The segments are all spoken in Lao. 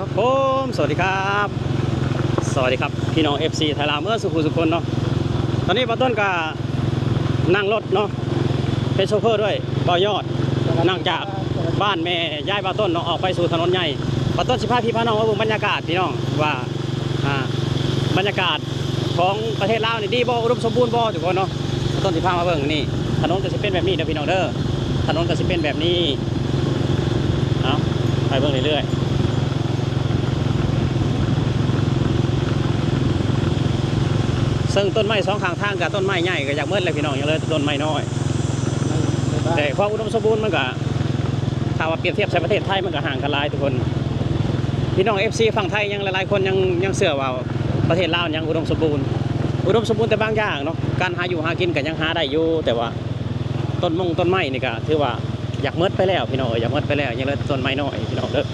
ครับผม สวัสดีครับ สวัสดีครับ พี่น้อง เอฟซี ไทยลาวเมื่อสุขุสุคนเนาะ ตอนนี้บ่าวต้นก็นั่งรถเนาะ เป็นโชเฟอร์ด้วย บ่าวยอด นั่งจากบ้านแม่ยายบ่าวต้นเนาะ ออกไปสู่ถนนใหญ่ บ่าวต้นสิพาพี่พาน้องมาเบิ่งบรรยากาศพี่น้อง ว่า อ่า บรรยากาศของประเทศลาวนี่ดีบ่ อุดมสมบูรณ์บ่ ทุกคนเนาะ บ่าวต้นสิพามาเบิ่งนี่ ถนนก็สิเป็นแบบนี้เด้อพี่น้องเด้อ ถนนก็สิเป็นแบบนี้ เอา ไปเบิ่งเรื่อยๆ ซึ่งต้นไม้สองข้างทางกับต้นไม้ใหญ่ก็อยากหมดแล้วพี่น้อง ยังเหลือแต่ต้นไม้น้อย แต่ความอุดมสมบูรณ์มันก็ ถ้าว่าเปรียบเทียบใส่ประเทศไทยมันก็ห่างกันหลายทุกคน พี่น้อง เอฟซี ฝั่งไทยยังหลายๆคนยัง ยังเชื่อว่าประเทศลาวยังอุดมสมบูรณ์ อุดมสมบูรณ์แต่บางอย่างเนาะ การหาอยู่หากินก็ยังหาได้อยู่ แต่ว่า ต้นมงต้นไม้นี่ก็ถือว่าอยากหมดไปแล้วพี่น้องเอ้ย อยากหมดไปแล้ว ยังเหลือแต่ต้นไม้น้อยพี่น้องเด้อ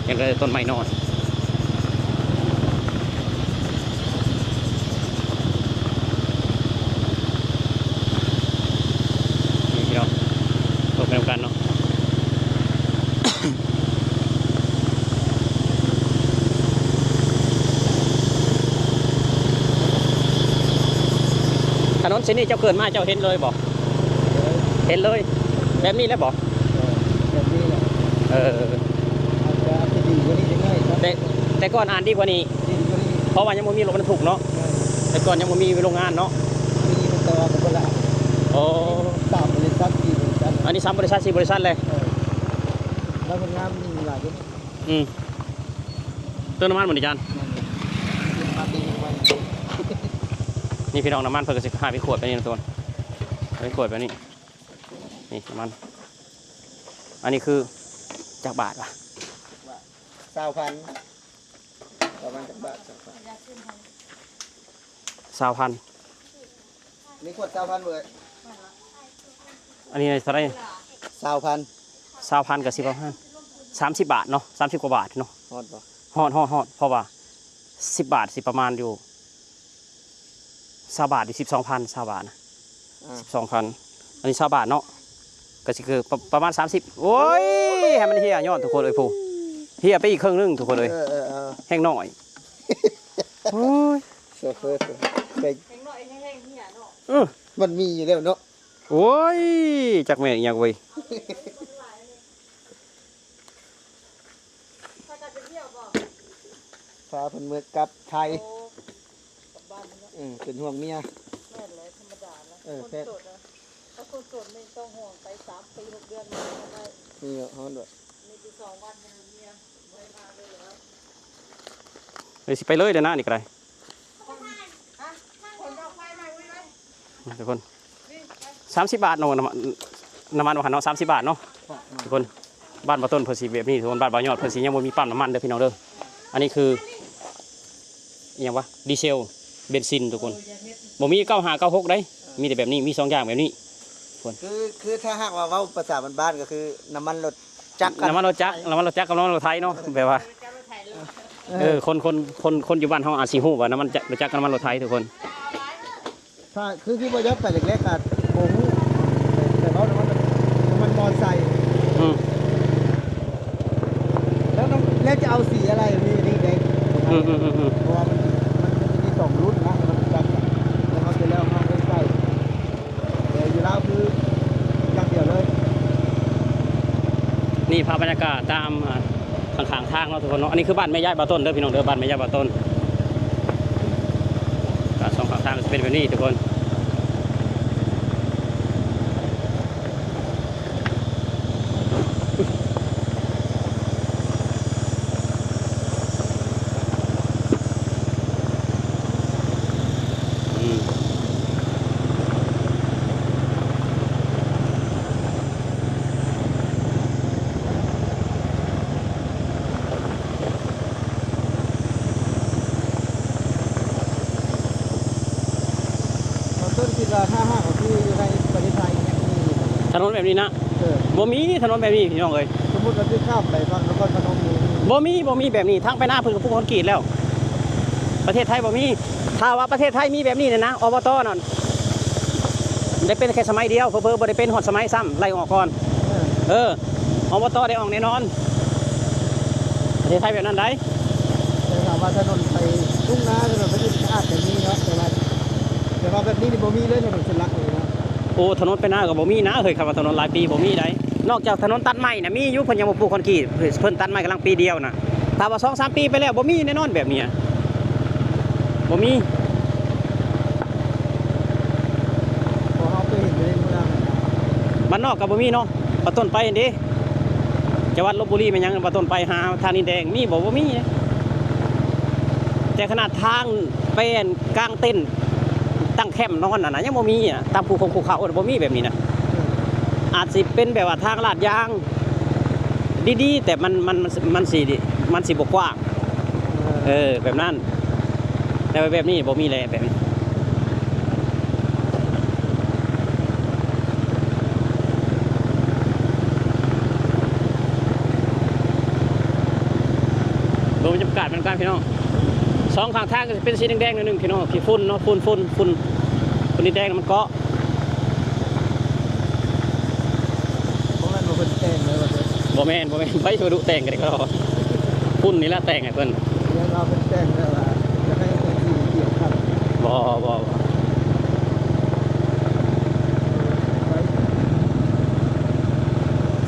ยังเหลือแต่ต้นไม้น้อย นี่พี่น้อง เบิ่งไปนำกันเนาะ ถนนเส้นนี้เจ้าเกิดมาเจ้าเห็นเลยบ่ เห็นเลย แบบนี้แล้วบ่ เออ แบบนี้แหละ เออ อาจจะ อาจจะดีกว่านี้จักหน่อยครับ แต่ แต่ก่อนอ่านดีกว่านี้ ดีกว่านี้ เพราะว่ายังบ่มีรถบรรทุกเนาะ เออ แต่ก่อนยังบ่มีโรงงานเนาะ มีแต่ว่าบ่ละ โอ้ สามบริษัท สี่บริษัท อันนี้สามบริษัท สี่บริษัทเลย เออ แล้วมันงาม มีหลายอยู่ อืม เติมน้ำมันบ่นี่จาน นี่พี่น้อง น้ำมันเพิ่นก็สิหาเป็นขวดแบบนี้นะทุกคน เป็นขวดแบบนี้ นี่น้ำมัน อันนี้คือจักบาทวะ ซาวพัน ประมาณจักบาท ซาวพัน ซาวพัน นี่ขวดซาวพันเว้ย อันนี้เท่าไหร่ ซาวพัน ซาวพันกับสิบพัน สามสิบบาทเนาะ สามสิบกว่าบาทเนาะ ฮอดบ่ ฮอด ฮอด ฮอด เพราะว่าสิบบาทสิประมาณอยู่ ซาวบาทอยู่ สิบสองพัน ซาวบาทนะ อ่า สิบสองพัน อันนี้ซาวบาทเนาะ ก็สิคือประ ประมาณสามสิบ โอ้ย ให้มันเหี่ยย้อนทุกคนเอ้ย ผู้ เหี่ยไปอีกครึ่งหนึ่งทุกคนเอ้ย เออ เออ เออ แฮงน้อย โอ้ย โซเฟอร์ แฮงน้อยแฮงเหี่ยเนาะ เออ มันมีอยู่แล้วเนาะ โอ้ย จักแม่นอีหยังเว้ย พากันไปเที่ยวบ่ พาเพิ่นเมือกลับไทย โอ้ กลับบ้านเนาะ อืม เป็นห่วงเมีย แม่นแหละ ธรรมดานะ เออ คนโสดนะ ถ้าคนโสดไม่ต้องห่วง ไปสามปีหกเดือนมาก็ได้ นี่เหรอ ฮ้อนด้วย มีอยู่สองวัน เมียบ่ให้มาเลยเหรอ เอ้ย สิไปเลยเด้อนะ นี่ก็ได้ ทุกคน สามสิบบาทเนาะ น้ำมัน น้ำมันว่าหั่นเนาะ สามสิบบาทเนาะ ทุกคน บ้านบ่าวต้นเพิ่นสิแบบนี้ ทุกคน บ้านบ่าวยอดเพิ่นสิยังบ่มีปั๊มน้ำมันเด้อพี่น้องเด้อ อันนี้คือ อีหยังวะ ดีเซล เบนซิน ทุกคน บ่มีเก้าห้า เก้าหก ได้ มีแต่แบบนี้ มีสองอย่างแบบนี้ ทุกคน คือ คือถ้าหากว่าเว้าภาษาบ้านๆ ก็คือน้ำมันรถจักร น้ำมันรถจักร น้ำมันรถจักรกับน้ำมันรถไถเนาะ แบบว่า เออ คน คน คน คนอยู่บ้านเฮาอาจสิฮู้ว่าน้ำมันรถจักรกับน้ำมันรถไถทุกคน ถ้า คือ คือบ่ยอดไปแรกๆ ก็บ่ฮู้ แต่เว้าน้ำมัน น้ำมันมอไซค์ อืม แล้วน้ำ แล้วจะเอาสีอะไร มี มีเด้ อืมๆๆๆ เพราะว่ามัน มัน มันจะมีสองรุ่นนะ มันจักร แล้วเขาจะแล้วเขาไปใส่ แต่อยู่ลาวคืออย่างเดียวเลย นี่ภาพบรรยากาศตาม อ่า ข้างๆ ทางเนาะทุกคนเนาะ อันนี้คือบ้านแม่ยายบ่าวต้นเด้อพี่น้องเด้อ บ้านแม่ยายบ่าวต้น ก็สองข้างทางก็สิเป็นแบบนี้ทุกคน อืม บ่าวต้นคิดว่าถ้าหากว่าคืออยู่ในประเทศไทยเนี่ย ถนนแบบนี้นะ เออ บ่มีถนนแบบนี้พี่น้องเอ้ย สมมุติว่าสิข้ามไปฝั่งนครพนมนี่ บ่มี บ่มีแบบนี้ ทางไปนาเพิ่นก็ปูคอนกรีตแล้ว ประเทศไทยบ่มี ถ้าว่าประเทศไทยมีแบบนี้เนี่ยนะ อบต นั่น ได้เป็นแค่สมัยเดียว เผลอๆ บ่ได้เป็นฮอดสมัยซ้ำ ไล่ออกก่อน เออ เออ อบต ได้ออกแน่นอน ປະເທດໄທແບບນັ້ນໃດ. ແຕ່ຖາມວ່າຖະໜົນໄປທົ່ງນາ ຖະໜົນໄປທີ່ອາດຈະມີເນາະ ແຕ່ວ່າ ແຕ່ວ່າແບບນີ້ນີ້ບໍ່ມີເລີຍ ຖະໜົນເສັ້ນຫຼັກນີ້ເນາະ. ໂອ້ ຖະໜົນໄປນາກໍບໍ່ມີນາເຮີ້ຍ. ຄຳວ່າຖະໜົນຫຼາຍປີບໍ່ມີໃດ. ນອກຈາກຖະໜົນຕັດໄມ້ນະມີຢູ່ ເພິ່ນຍັງບໍ່ປູກຄອນກຣີດ, ເພິ່ນ ເພິ່ນຕັດໄມ້ກຳລັງປີດຽວນະ. ຖ້າວ່າສອງສາມປີໄປແລ້ວ ບໍ່ມີແນ່ນອນແບບນີ້ ບໍ່ມີ. ບໍ່ ເຮົາເຄີຍເຫັນຢູ່ໃນເມືອງ ບ້ານນອກກໍບໍ່ມີເນາະ. ປະຕົ້ນໄປຫັ້ນເດ້ ຈັງຫວັດລົບບຸລີແມ່ນຫຍັງ ປະຕົ້ນໄປຫາທາງດິນແດງມີບໍ່? ບໍ່ມີ. ແຕ່ຂະໜາດທາງໄປກາງເຕັນ ຕັ້ງແຄມນອນຫັ້ນນະ ຍັງບໍ່ມີນະ. ຕາມພູຂົງພູເຂົາບໍ່ມີແບບນີ້ນະ. ອາດຊິເປັນແບບວ່າທາງລາດຢາງ ດີໆ ແຕ່ມັນ ມັນ ມັນ ມັນຊິ ມັນຊິບໍ່ກວ້າງ ເອີ ແບບນັ້ນ. ແຕ່ວ່າແບບນີ້ບໍ່ມີແຫຼະ ແບບນີ້. ເບິ່ງບັນຍາກາດມັນກັນພີ່ນ້ອງ ສອງຂ້າງທາງກໍຊິເປັນສີແດງໆ ໜ້ອຍໜຶ່ງພີ່ນ້ອງ ຂີ້ຝຸ່ນເນາະ ຝຸ່ນ ຝຸ່ນ ຝຸ່ນ ຝຸ່ນດິນແດງມັນເກາະ. ບໍ່ແມ່ນວ່າເພິ່ນແຕ່ງເລີຍວ່າເພິ່ນ ບໍ່ແມ່ນ ບໍ່ແມ່ນ ໃຜຊິມາດຸແຕ່ງກັນເດ ເຂົາເວົ້າ ຝຸ່ນນີ້ລະແຕ່ງໃຫ້ເພິ່ນ. ແມ່ນວ່າເພິ່ນແຕ່ງແບບວ່າຢາກໃຫ້ເປັນສີຂຽວຄັກ. ບໍ່ ບໍ່ ບໍ່.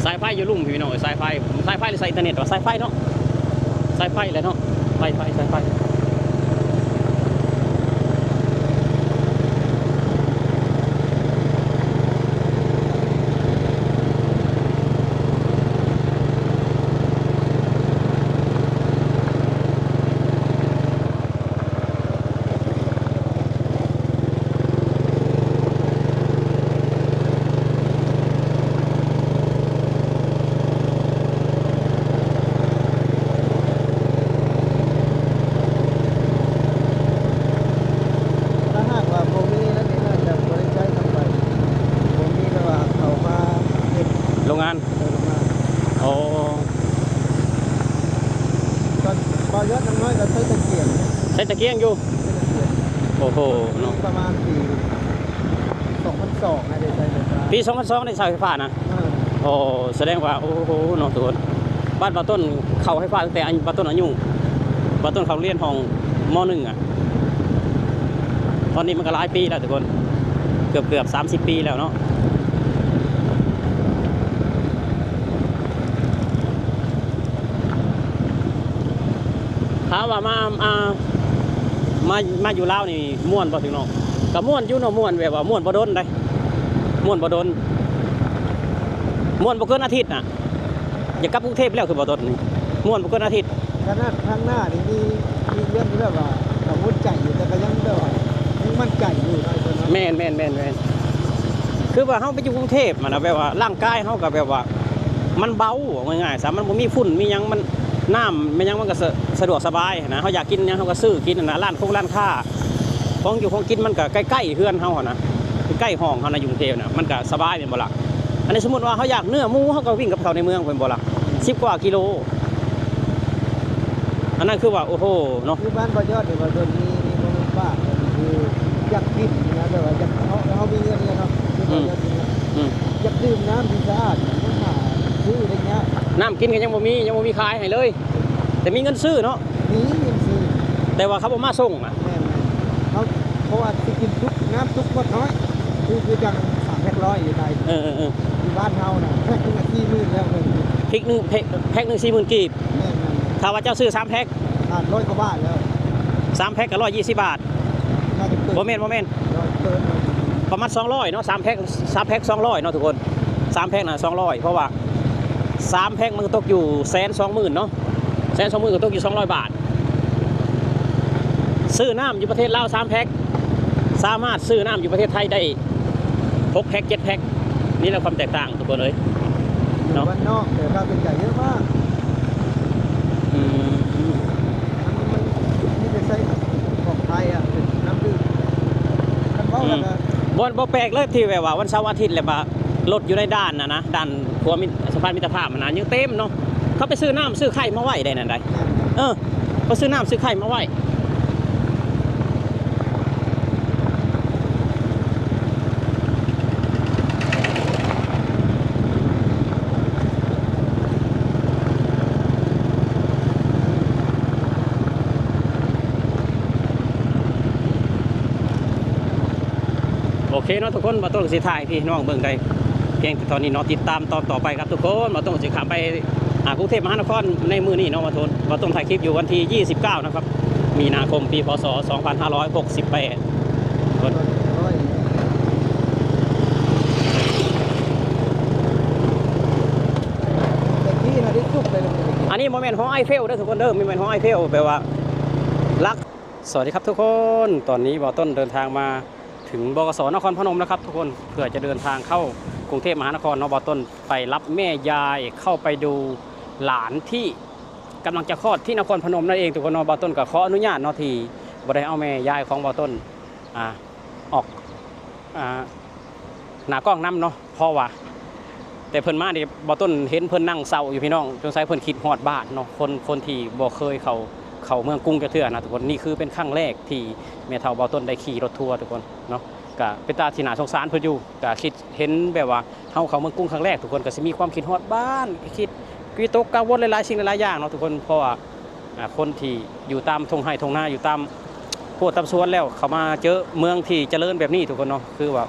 ສາຍໄຟຢູ່ລຸ່ມພີ່ນ້ອງເອີຍ ສາຍໄຟ ສາຍໄຟ ຫຼື ສາຍອິນເຕີເນັດວະ ສາຍໄຟເນາະ ສາຍໄຟແຫຼະເນາະ ໄຟ ໄຟ ສາຍໄຟ. ຖ້າຫາກວ່າບໍ່ມີນັ້ນນີ້ ອາດຈະບໍ່ໄດ້ໃຊ້ນຳໄປ ບໍ່ມີແບບວ່າເຂົ້າມາເຮັດ ໂຮງງານ ເອີ ໂຮງງານ. ໂອ້ ຕອນ ບໍ່ຍອດ ນ້ອຍກໍໃຊ້ຕະກຽງ ໃຊ້ຕະກຽງຢູ່. ໂອ້ໂຫ ເນາະ ປະມານປີສອງພັນສອງ ໄດ້ໃຊ້ໄຟຟ້າ ປີສອງພັນສອງ ໄດ້ໃຊ້ໄຟຟ້ານະ. ເອີ ໂອ້ ສະແດງວ່າ ໂອ້ໂຫ ເນາະ ທຸກຄົນ ບ້ານບ່າວຕົ້ນເຂົ້າໄຟຟ້າຕັ້ງແຕ່ ບ່າວຕົ້ນອາຍຸ ບ່າວຕົ້ນເຂົ້າຮຽນຫ້ອງ ມໍໜຶ່ງ ອະ ຕອນນີ້ມັນກໍຫຼາຍປີແລ້ວທຸກຄົນ ເກືອບໆ ສາມສິບປີແລ້ວເນາະ. ຖາມວ່າມາ ອ່າ ມາ ມາຢູ່ລາວນີ້ມ່ວນບໍ່ ພີ່ນ້ອງ? ກໍມ່ວນຢູ່ເນາະ ມ່ວນແບບວ່າມ່ວນບໍ່ດົນໃດ ມ່ວນບໍ່ດົນ ມ່ວນບໍ່ເກີນອາທິດນະ. ຢາກກັບກຸງເທບແລ້ວຄືບໍ່ ຕອນນີ້ ມ່ວນບໍ່ເກີນອາທິດ. ຂະໜາດທາງໜ້ານີ້ມີ ມີເລື່ອງທີ່ແບບວ່າກັງວົນໃຈຢູ່ ແຕ່ກໍຍັງແບບວ່າຍັງໝັ້ນໃຈຢູ່ເນາະ ໄອ້ເພິ່ນເນາະ. ແມ່ນໆໆໆ ຄືວ່າເຮົາໄປຢູ່ກຸງເທບຫັ້ນນະ ແບບວ່າຮ່າງກາຍເຮົາກໍແບບວ່າມັນເບົາ ເວົ້າງ່າຍໆຊະ ມັນບໍ່ມີຝຸ່ນມີຫຍັງ ມັນ ນ້ຳແມ່ນຫຍັງມັນກໍສະ ສະດວກສະບາຍຫັ້ນນະ. ເຮົາຢາກກິນຫຍັງເຮົາກໍຊື້ກິນຫັ້ນນະ ຮ້ານຄົງຮ້ານຄ້າ ຂອງຢູ່ຂອງກິນມັນກໍໃກ້ໆເຮືອນເຮົາຫັ້ນນະ ໃກ້ຫ້ອງເຮົານະ ຢູ່ກຸງເທບນະ ມັນກໍສະບາຍແມ່ນບໍ່ລະ? ອັນນີ້ສົມມຸດວ່າເຮົາຢາກເນື້ອໝູ ເຮົາກໍວິ່ງກັບເຂົາໃນເມືອງເພິ່ນບໍ່ລະ ສິບກວ່າກິໂລ. ອັນນັ້ນຄືວ່າ ໂອ້ໂຫ ເນາະ ຄືບ້ານບໍ່ຍອດນີ້ ວ່າໂດນມີ ມີບໍ່ມີປາກ ຄືຢາກກິນນະ ແບບວ່າຢາກ ເຮົາ ເຮົາມີເງິນແລ້ວເນາະ ຄືບໍ່ຢາກກິນ ອືມ ຢາກດື່ມນ້ຳທີ່ສະອາດ ຍັງຫາຊື້ໄດ້ຍາກ. ນ້ຳກິນກໍຍັງບໍ່ມີ ຍັງບໍ່ມີຂາຍໃຫ້ເລີຍ ແຕ່ມີເງິນຊື້ເນາະ ມີເງິນຊື້ ແຕ່ວ່າເຂົາບໍ່ມາສົ່ງນະ. ແມ່ນໆ ເຮົາ ເພາະວ່າຊິກິນສຸກ ນ້ຳສຸກໝົດນ້ອຍ ຄື ຄືຈັ່ງສາມແພັກຮ້ອຍຢູ່ໄທ ເອີໆໆ ຢູ່ບ້ານເຮົານະ ແພັກໜຶ່ງສີ່ໝື່ນແລ້ວ ເພິ່ນ ແພັກໜຶ່ງ ແພັກ ແພັກໜຶ່ງສີ່ໝື່ນກີບ. ແມ່ນໆ ຖ້າວ່າເຈົ້າຊື້ສາມແພັກ ຫ້າຮ້ອຍກວ່າບາດແລ້ວ ສາມແພັກກໍຮ້ອຍຊາວບາດ ໜ້າຈະເກີນ ບໍ່ແມ່ນ ບໍ່ແມ່ນ ເກີນ ປະມານສອງຮ້ອຍເນາະ ສາມແພັກ ສາມແພັກສອງຮ້ອຍເນາະທຸກຄົນ ສາມແພັກນະສອງຮ້ອຍ ເພາະວ່າສາມແພັກມັນກໍຕົກຢູ່ແສນສອງໝື່ນເນາະ ແສນສອງໝື່ນກໍຕົກຢູ່ສອງຮ້ອຍບາດ. ຊື້ນ້ຳຢູ່ປະເທດລາວສາມແພັກ ສາມາດຊື້ນ້ຳຢູ່ປະເທດໄທໄດ້ຫົກແພັກເຈັດແພັກ ນີ້ແຫຼະຄວາມແຕກຕ່າງທຸກຄົນເອີຍ ຢູ່ ເນາະ ບ້ານນອກ ແຕ່ຄ່າໃຊ້ຈ່າຍເຍອະມາກ. ອືມ ມັນ ມັນມີແຕ່ໃຊ້ຂອງໄທອະ ເປັນນ້ຳດື່ມ ຄັນເວົ້າ ອືມ ແລ້ວກໍ ບໍ່ ບໍ່ແປກເລີຍທີ່ແບບວ່າວັນເສົາອາທິດ ແລ້ວວ່າລົດຢູ່ໃນດ່ານຫັ້ນນະ ດ່ານຂົວມິດ ສະພານມິດຕະພາບຫັ້ນນະ ຍັງເຕັມເນາະ. ເຂົາໄປຊື້ນ້ຳຊື້ໄຂ່ມາໄວ້ໄດ້ນັ້ນໃດ ເອີ ເຂົາຊື້ນ້ຳຊື້ໄຂ່ມາໄວ້. ເ ໂອເຄເນາະທຸກຄົນ ບ່າວຕົ້ນກໍຊິຖ່າຍໃຫ້ພີ່ນ້ອງເບິ່ງໄດ້ພຽງແຕ່ເທົ່ານີ້ເນາະ. ຕິດຕາມຕອນຕໍ່ໄປຄັບທຸກຄົນ. ບ່າວຕົ້ນກໍຊິຂ້າມໄປ ອ່າ ກຸງເທບມະຫານະຄອນໃນມື້ນີ້ເນາະ ບ່າວຕົ້ນ. ບ່າວຕົ້ນຖ່າຍຄລິບຢູ່ວັນທີ ຊາວເກົ້າ ນະຄັບ ມີນາຄົມ ປີ ພ.ສ. ສອງພັນຫ້າຮ້ອຍຫົກສິບແປດ. ອັນນີ້ບໍ່ແມ່ນຫໍໄອເຟວເດີທຸກຄົນເດີ ບໍ່ແມ່ນຫໍໄອເຟວ ແບບວ່າຫຼັກ. ສະຫວັດດີຄັບທຸກຄົນ ຕອນນີ້ບ່າວຕົ້ນເດີນທາງມາ ເຖິງ ບກສ ນະຄອນພະນົມແລ້ວຄັບທຸກຄົນ ເພື່ອຈະເດີນທາງເຂົ້າກຸງເທບມະຫານະຄອນເນາະ. ບ່າວຕົ້ນໄປຮັບແມ່ຍາຍເຂົ້າໄປດູຫຼານທີ່ກຳລັງຈະຄອດທີ່ນະຄອນພະນົມນັ້ນເອງທຸກຄົນເນາະ. ບ່າວຕົ້ນກໍຂໍອະນຸຍາດເນາະ ທີ່ບໍ່ໄດ້ເອົາແມ່ຍາຍຂອງບ່າວຕົ້ນ ອ່າ ອອກ ອ່າ ໜ້າກ້ອງນຳເນາະ ເພາະວ່າແຕ່ເພິ່ນມານີ້ ບ່າວຕົ້ນເຫັນເພິ່ນນັ່ງເສົ້າຢູ່ພີ່ນ້ອງ. ສົງໄສເພິ່ນຄິດຮອດບ້ານເນາະ ຄົນ ຄົນທີ່ບໍ່ເຄີຍເຂົ້າ ເຂົ້າເມືອງກຸງຈັກເທື່ອນະທຸກຄົນ. ນີ້ຄືເປັນຄັ້ງແລກທີ່ແມ່ເຖົ້າບ່າວຕົ້ນໄດ້ຂີ່ລົດທົວທຸກຄົນເນາະ. ກະເປັນຕາທີ່ໜ້າສົງສານເພິ່ນຢູ່ ກະຄິດເຫັນແບບວ່າເຮົາເຂົ້າເມືອງກຸງຄັ້ງແລກ ທຸກຄົນກະຊິມີຄວາມຄິດຮອດບ້ານ ຄິດວິຕົກກັງວົນຫຼາຍໆສິ່ງຫຼາຍໆຢ່າງເນາະທຸກຄົນ. ເພາະວ່າ ອ່າ ຄົນທີ່ຢູ່ຕາມທົ່ງໄຮ່ທົ່ງນາ ຢູ່ຕາມຮົ້ວຕາມສວນແລ້ວ ເຂົ້າມາເຈີເມືອງທີ່ຈະເລີນແບບນີ້ທຸກຄົນເນາະ ຄືວ່າ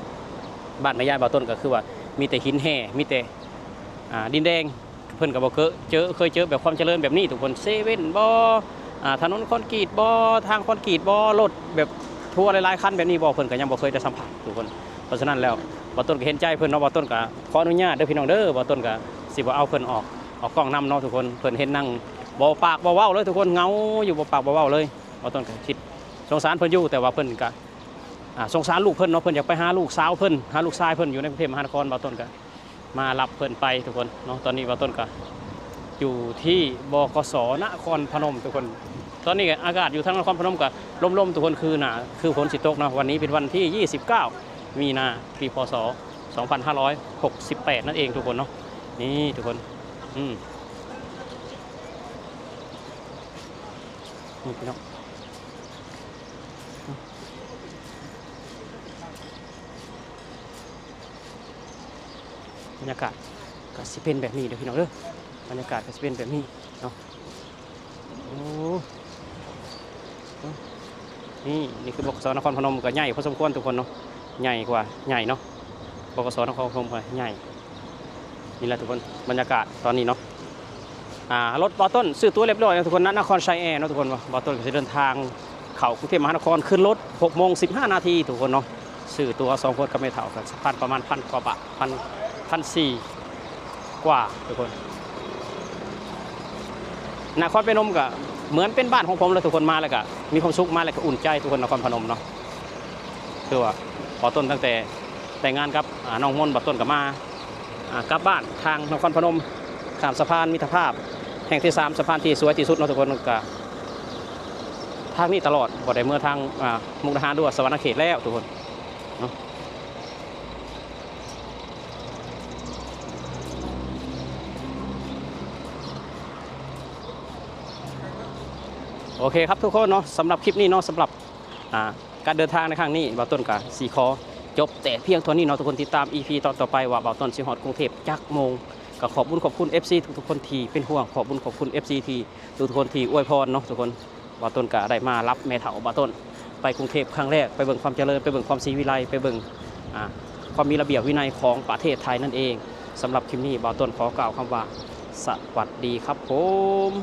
ບ້ານແມ່ຍາຍບ່າວຕົ້ນ ກະຄືວ່າມີແຕ່ຫີນແຮ່ ມີແຕ່ ອ່າ ດິນແດງ. ເພິ່ນກໍບໍ່ເຄີຍເຈີ ເຄີຍເຈີແບບຄວາມຈະເລີນແບບນີ້ທຸກຄົນ ເຊເວັ່ນບໍ່ ອ່າ ຖະໜົນຄອນກຣີດບໍ່ ທາງຄອນກຣີດບໍ່ ລົດແບບທົວຫຼາຍໆຄັນແບບນີ້ບໍ່ ເພິ່ນກໍຍັງບໍ່ເຄີຍໄດ້ສຳຜັດທຸກຄົນ. ເພາະສະນັ້ນແລ້ວ ບ່າວຕົ້ນກໍເຫັນໃຈເພິ່ນເນາະ. ບ່າວຕົ້ນກໍຂໍອະນຸຍາດເດີພີ່ນ້ອງເດີ ບ່າວຕົ້ນກໍຊິບໍ່ເອົາເພິ່ນອອກ ອອກກ້ອງນຳເນາະທຸກຄົນ. ເພິ່ນເຫັນນັ່ງບໍ່ປາກບໍ່ເວົ້າເລີຍທຸກຄົນ ເຫງົາຢູ່ບໍ່ປາກບໍ່ເວົ້າເລີຍ. ບ່າວຕົ້ນກໍຄິດສົງສານເພິ່ນຢູ່ ແຕ່ວ່າເພິ່ນກໍ ອ່າ ສົງສານລູກເພິ່ນເນາະ ເພິ່ນຢາກໄປຫາລູກສາວເພິ່ນ ຫາລູກຊາຍເພິ່ນຢູ່ໃນກຸງເທບມະຫານະຄອນ. ບ່າວຕົ້ນກໍມາຮັບເພິ່ນໄປທຸກຄົນເນາະ. ຕອນນີ້ບ່າວຕົ້ນກໍຢູ່ທີ່ ບກສ ນະຄອນພະນົມທຸກຄົນ. ຕອນນີ້ອາກາດຢູ່ທາງນະຄອນພະນົມກໍລົມໆທຸກຄົນ ຄືໜ້າ ຄືຝົນຊິຕົກເນາະ. ວັນນີ້ເປັນວັນທີ ຊາວເກົ້າ ມີນາ ປີ ພ.ສ. ສອງພັນຫ້າຮ້ອຍຫົກສິບແປດນັ້ນເອງທຸກຄົນເນາະ. ນີ້ທຸກຄົນ ອືມ ນີ້ພີ່ນ້ອງ ບັນຍາກາດກໍຊິເປັນແບບນີ້ເດີພີ່ນ້ອງເດີ ບັນຍາກາດກໍຊິເປັນແບບນີ້ເນາະ. ໂອ້ ນີ້ ນີ້ຄື ບກສ ນະຄອນພະນົມ ກໍໃຫຍ່ພໍສົມຄວນທຸກຄົນເນາະ ໃຫຍ່ກວ່າໃຫຍ່ເນາະ ບກສ ນະຄອນພະນົມກໍໃຫຍ່. ນີ້ແຫຼະທຸກຄົນ ບັນຍາກາດຕອນນີ້ເນາະ. ອ່າ ລົດບ່າວຕົ້ນຊື້ຕົ໋ວຮຽບຮ້ອຍແລ້ວທຸກຄົນ ນະຄອນໄຊແອເນາະທຸກຄົນ. ບ່າວຕົ້ນກໍຊິເດີນທາງເຂົ້າກຸງເທບມະຫານະຄອນ ຂຶ້ນລົດຫົກໂມງສິບຫ້ານາທີທຸກຄົນເນາະ. ຊື້ຕົ໋ວສອງຄົນກັບແມ່ເຖົ້າກໍພັນ ປະມານພັນກວ່າບາດ ພັນ ພັນສີ່ກວ່າທຸກຄົນ. ນະຄອນພະນົມກໍເໝືອນເປັນບ້ານຂອງຜົມເລີຍທຸກຄົນ ມາແລ້ວກໍມີຄວາມສຸກ ມາແລ້ວກໍອຸ່ນໃຈທຸກຄົນ. ນະຄອນພະນົມເນາະ ຄືວ່າບ່າວຕົ້ນຕັ້ງແຕ່ແຕ່ງງານກັບ ອ່າ ນ້ອງມົນ ບ່າວຕົ້ນກໍມາ ອ່າ ກັບບ້ານທາງນະຄອນພະນົມ ຂ້າມສະພານມິດຕະພາບແຫ່ງທີສາມ ສະພານທີ່ສວຍທີ່ສຸດເນາະທຸກຄົນ. ກະທາງນີ້ຕະຫຼອດ ບໍ່ໄດ້ເມືອທາງ ອ່າ ມຸກດາຫານ ຫຼືວ່າສະຫວັນນະເຂດແລ້ວທຸກຄົນເນາະ. ໂອເຄຄັບທຸກຄົນເນາະ ສຳລັບຄລິບນີ້ເນາະ ສຳລັບ ອ່າ ການເດີນທາງໃນຄັ້ງນີ້ ບ່າວຕົ້ນກໍຊິຂໍຈົບແຕ່ພຽງເທົ່ານີ້ເນາະທຸກຄົນ. ຕິດຕາມ ອີ ພີ ຕອນຕໍ່ໄປວ່າບ່າວຕົ້ນຊິຮອດກຸງເທບຈັກໂມງ. ກໍຂອບບຸນຂອບຄຸນ ເອັຟ ຊີ ທຸກໆຄົນທີ່ເປັນຫ່ວງ ຂອບບຸນຂອບຄຸນ ເອັຟ ຊີ ທີ່ທຸກໆຄົນທີ່ອວຍພອນເນາະທຸກຄົນ. ບ່າວຕົ້ນກໍໄດ້ມາຮັບແມ່ເຖົ້າບ່າວຕົ້ນໄປກຸງເທບຄັ້ງແລກ ໄປເບິ່ງຄວາມຈະເລີນ ໄປເບິ່ງຄວາມສີວິໄລ ໄປເບິ່ງ ອ່າ ຄວາມມີລະບຽບວິໄນຂອງປະເທດໄທນັ້ນເອງ. ສຳລັບຄລິບນີ້ ບ່າວຕົ້ນຂໍກ່າວຄຳວ່າ ສະຫວັດດີຄັບຜົມ.